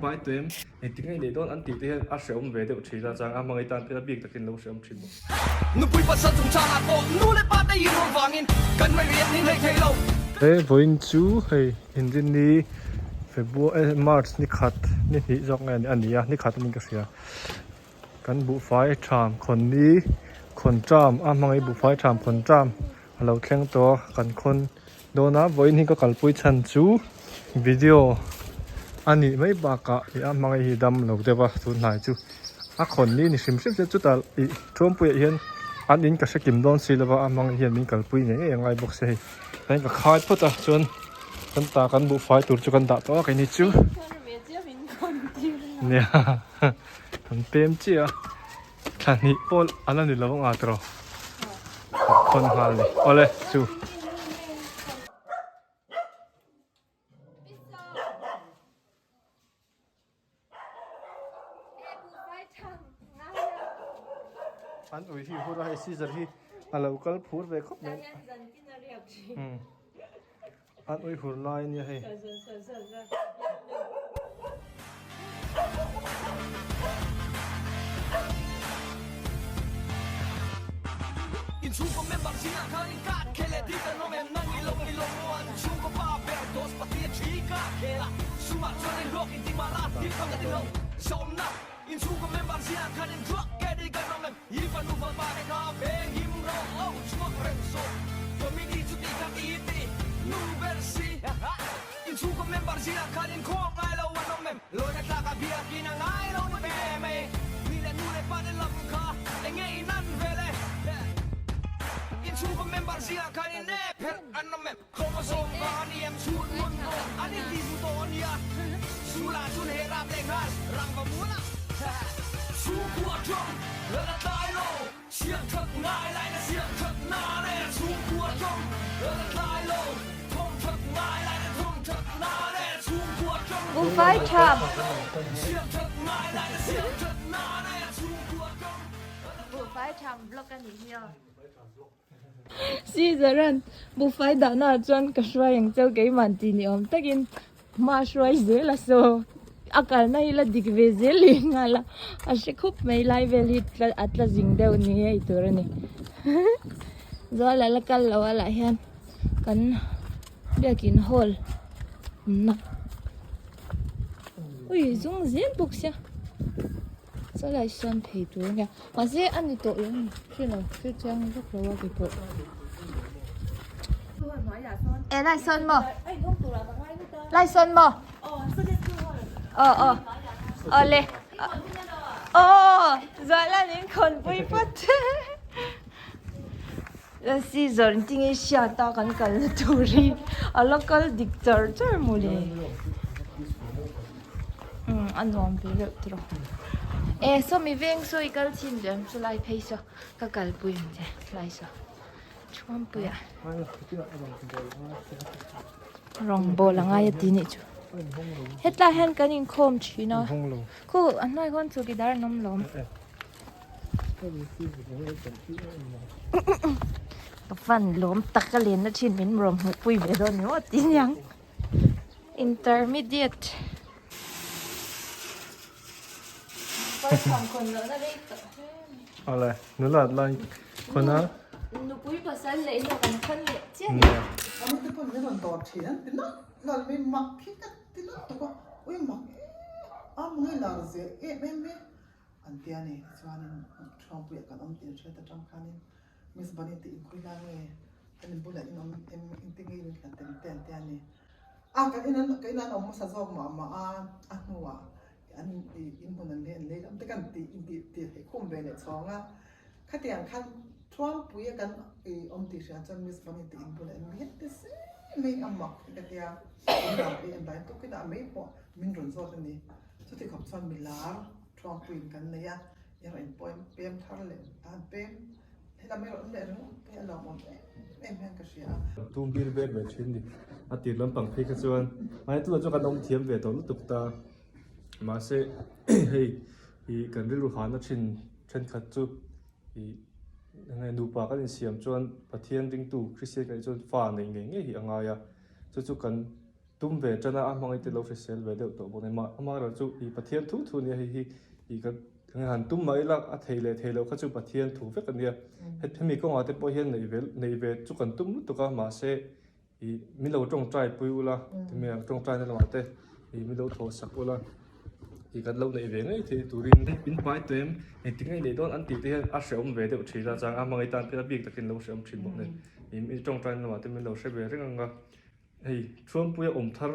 pai tawh em engtik nge i neih dawn an tih te hian a hrehawm ve deuh thin a chang a hmangaih tan te a bik takin lo hrehawm thin bawk. Nupui pasal chungchangah pawh nu leh pa te hi rawn vangin kan mai riat ni hlei thei lo. He vawiin chu hei Inrinni February March ni khat ni hnih zawk nge a ni a ni khat anin ka hria. Kan buhfai ṭham khawn ni khawn ṭam a hmangaih buhfai ṭham khawn ṭam a lo thleng tawh a kan khawn dawn a vawiin hi ka kalpui chhan chu video a nih mai bakah ih a hmangaih hi dam lo deuh a tun hnai chu a khawn ni ni hrim hrim se chutah ih thuampuiah hian an in ka hre kim dawn si lova a hmangaih hian min kalpui ngei ngei a ngai bawk se hei tlai ka khai phawt a chuan kan ta kan buhfai tur chu kan dah tawh a keini chu nia. An pem chiah a, thla hnih pawh a la ni lo ang a tawh kan khawn nghal ni awle chu. An ui hi hur a hei scissor hi a lo kal phur ve khawp mai An ui hur lai ania hei. Buhfai ṭham. Buhfai ṭham vlog a nih hi aw. Caesar-a'n buhfai dahna ah chuan ka hruai ang cheu keimah tih ni awm takin hma a hruai zel a saw a kalna hi la dik ve zel leh nghal a a hre khup mai lai vel hi a tla zing deuh ni ngei tur a ni Zuala la kal lo a lah hian kan biakin hall awmna ui zung zel bawk sia. Chulai sawn phei tur a nia mahse a ni tawh lo a ni hre lo hre chiang vak lo a kei pawh. E lai sawn maw lai sawn maw aw aw aw le aw Zuala min khawn pui phawt Scissor in tinge hriat a kan kalna tur hi a la kal dik char char mawle. Umm a nuam ve reuh tawh e sawmi veng saw i kal chin leh ang chu lai phei saw ka kalpui ang che lai saw thuampuia rawngbawl a ngai a ti nih chu hetlai hian kan inkhawm thin a khu a hnuai khawn chowkidar an awm lawm ka fan lawm tak a lenna thin min rawn hmuhpui ve dawn ni maw ti niang. Intermediate. Awle, nula at lai khawn a. Nupui pasal leh hi kan khawn leh chiah ni. Anu te pawn min rawn dawr thin an ti lak lak mai mak hi ka ti lak tuk a, ui mak em a hmui lar zel em em mai an ti a ni. Tichuanin Thuangpuiah kan awm tih an hriat atang khanin Miss Bunny te inkhawi la nge an in bulah in awm em engtin nge in inhlat em te an ti a ni. A kan in an ka in an awm hmasa zawk mah mah a, a hnuah an ih in hmun an lei an lei lam te kan tih intih tih theih khum ve leh chhawng a. Khatiang khan Thuangpui a kan ih awm tih hria chuan Miss Bunny te in bulah in mian te se mai a mak hi ka tia in lar ve em dai tukin a mei pawh min rawn zawt a ni. Chuti khawp chuan milar Thuangpuiin kan nei a. Erawh in pawh in pem thar leh an pem helam erawh an leh ringawt te a lawmawm em em hian ka hria a. Tum bir ber ve thin ni. A tir lampang phei kha chuan mahni tunah chuan kan awm thiam ve tawh lutuk ta. Mahse hei ih kan rilru hahna thin thenkhat chu ih eng nge nupa kan insiam chuan Pathian ringtu Kristian kan nih chuan fa neih ngei ngei hi a ngai a. Chu chu kan. tum ve tan a, a hmangaih te lo hrisel ve deuh tawh bawk a ni. Amaherawh chu ih Pathian thu thu nia hei hi ih kan eng han tum mah ila a thei leh thei loh kha chu Pathian thu vek a nia. Hemi kawngah te pawh hian neih ve neih ve chu kan tum lutuk a mahse ih min lo tawngtai pui ula timi ang tawngtai na lamah te ih min lo thawh sak ula ih kan lo neih ve ngei thei turin in pai tawh em engtik nge neih dawn an tih te hian a hrehawm ve deuh thin a chang a hmangaih tan phei a bik takin lo hrehawm thin bawk nen ih mi tawngtai na lamah te min lo hre ve reng ang a hei Thuampuia awm thar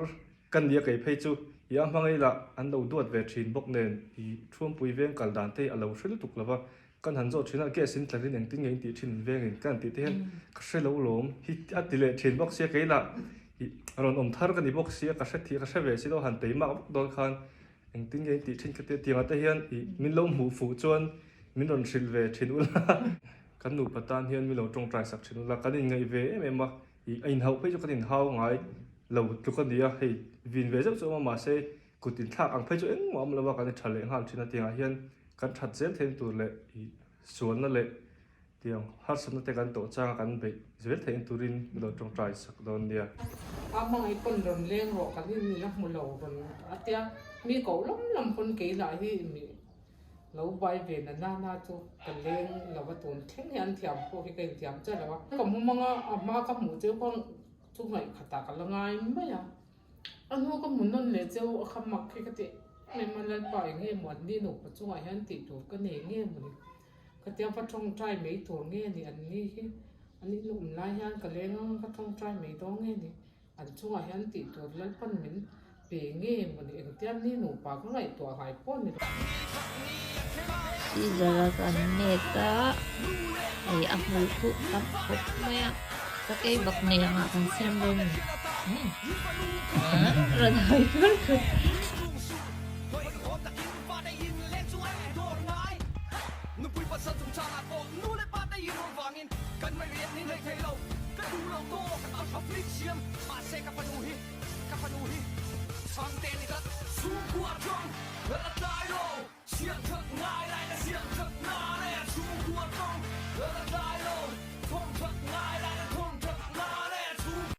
ka nia kei phei chu ih a hmangaih lah an lo duat ve thin bawk nen ih Thuampui veng kal dan te hi a lo hre lutuk lo va. Kan han zawh thin a, gas in tlarin engtin nge in tih thin vengin ka han tih te hian ka hre lo lawm hi a ti leh thin bawk sia kei lah ih rawn awm thar ka ni bawk sia ka hre thih ka hre ve si lo han tei mak vak dawn khan engtin nge in tih thin ka tia tiangah te hian ih min lo hmuh fuh chuan min rawn hrilh ve thin ula kan nupa tan hian min lo tawngtai sak thin ula kan inngaih ve em em a ih a inhauh phei chu kan inhau ngai lo tluk a ni a hei vin ve zeuh chu a awm a mahse Kut inthlak ang phei chu engmah awm lo a, kan i tha leh nghal thin a tiangah hian kan that zel theih tur leh ih sualna leh tiang harsatna te kan tawh changa kan beih zel theih turin min lo tawngtai sak dawn nia. A hmangaih pawn rawn leng rawh kan in ila hmu lo rawn a tia, mi koh lam lam pawn kei lah hi mi lo bai ve na na na chu ka leng lo a tun thleng hi an thiam pawh hi ka inthiam chiah lo a, ka hmu mang a, a hma ka hmuh cheu kha chu ngaihkhatah ka la ngai mai a. A hnu ka hmu nawn leh cheu a kha mak khi ka ti em em a, Lalpa eng nge maw an ni nupa chungah hian tih tur ka nei nge maw ni? Ka tia va tawngtai mai tur nge ni an ni hi? An inawm lai hian ka leng ang ka tawngtai mai dawn nge ni? An chungah hian tih tur Lalpan min pe nge maw ni? Engtia ni nupa ka ngaihtuah ngai pawh ni lo. Scissor a kan net a, hei a hmul khuh tam khawp mai a, sakei bak nei angah kan siam dawn a ni. Rawn hawi kur kur.